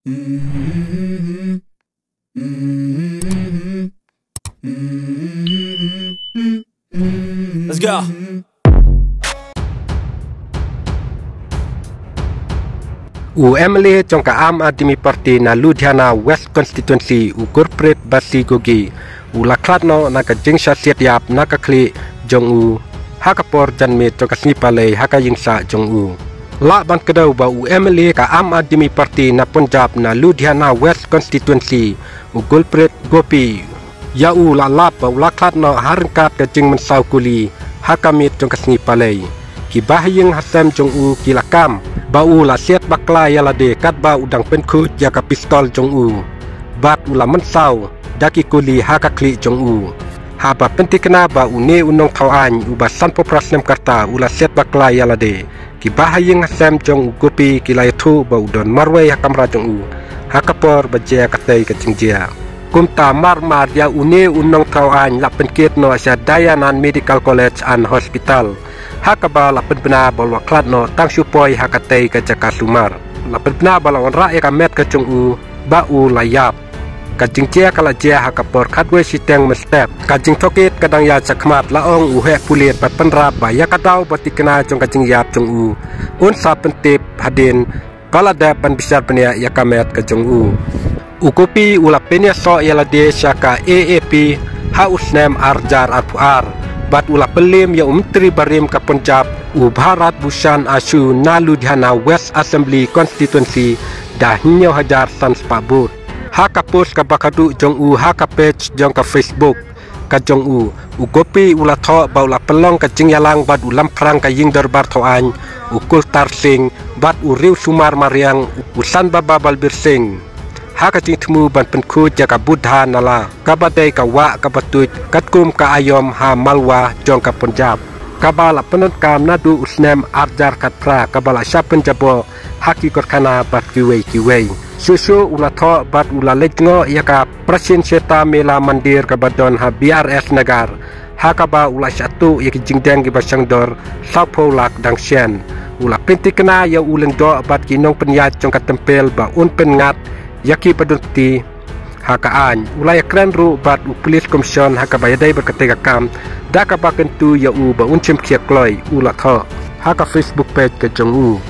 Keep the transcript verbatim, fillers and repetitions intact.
Let's go. U M L A jong ka Aam Aadmi Party na Ludhiana West Constituency, u Gurpreet Bassi Gogi, u la khlad noh na ka jingshah siat ïap na ka khlieh jong u ha ka por janmiet jong ka sngi Palei ha ka ïing sah jong u. Lah ban kdew ba u M L A ka Aam Aadmi Party na Punjab na Ludhiana West Constituency, u Gurpreet Gopi, ïa u la lap ba u la khlad noh ha ryngkat ka jingmynsaw kuli ha ka miet jong ka sngi Palei. Ki bahaïing hasem jong u ki la kam ba u la siat bakla ïa lade katba u dang pynkhuid ïa ka pistol jong u bad u la mynsaw da ki kuli ha ka khlieh jong u. Haba pyntikna ba une u nongthaw aiñ uba sanphew phra snem ka rta u la siat bakla ïa lade, ki bahaïing hasem jong u Gopi ki la ïathuh ba u don marwei ha kamra jong u ha ka por ba jia katei ka jingjia. Kumta marmar ïa une u nongthaw aiñ la pynkit noh sha Dayanand Medical College and Hospital, ha kaba la pynbna ba u la khlad noh tang shu poi ha katei ka jaka sumar. La pynbna ba la wanrah ïa ka met ka jong u ba u la ïap. Ka jingjia ka la jia ha ka por khatwei shiteng mynstep. Ka jingtohkit ka dang ïaid shakhmat, la ong u heh pulit bad pynrap ba ïa ka daw ba tikna jong ka jingïap jong u, un sa pyntip hadien ba la dep ban bishar bniah ïa ka met ka jong u. U Gopi u la pynïasoh ïa lade sha ka A A P ha u snem ar hajar arphew ar bad u la pynliem ïa u Myntri barim ka Punjab, u Bharat Bhushan Ashu, na Ludhiana West Assembly Constituency da hynñiew hajar san spah vote. Ha ka post kaba khadduh jong u ha ka page jong ka Facebook ka jong u, u Gopi u la thoh ba u la pynlong ka jingïalang bad u lamphrang ka ïing dorbar thaw aiñ, u Kultar Singh, bad u riew sumar mariang, u Sanbaba Balbir Singh, ha ka jingthmu ban pynkhuid ïa ka Buddha Nala, kaba dei ka wah kaba tuid katkum ka Aiyom ha Malwa jong ka Punjab, kaba la pyndonkam naduh u snem ar hajar khatphra, kaba la shah pynjaboh ha ki karkhana bad kiwei kiwei. Shuh shuh u la thoh bad u la leit noh ïa ka Prachin Kshetra Mela Mandir kaba don ha B R S Nagar, ha kaba u la shah tuh ïa ki jingdeng kiba shongdor sawphew lak dang shen. U la pyntikna ïa u lyngdoh bad ki nongpynïaid jong ka templ ba un pynngat ïa ki ba don kti ha ka aiñ. U la ïakren ruh bad u Police Commission ha kaba ïadei bad katei ka kam, da kaba kyntu ïa u ba un shim khia kloi, u la thoh ha ka Facebook page ka jong u.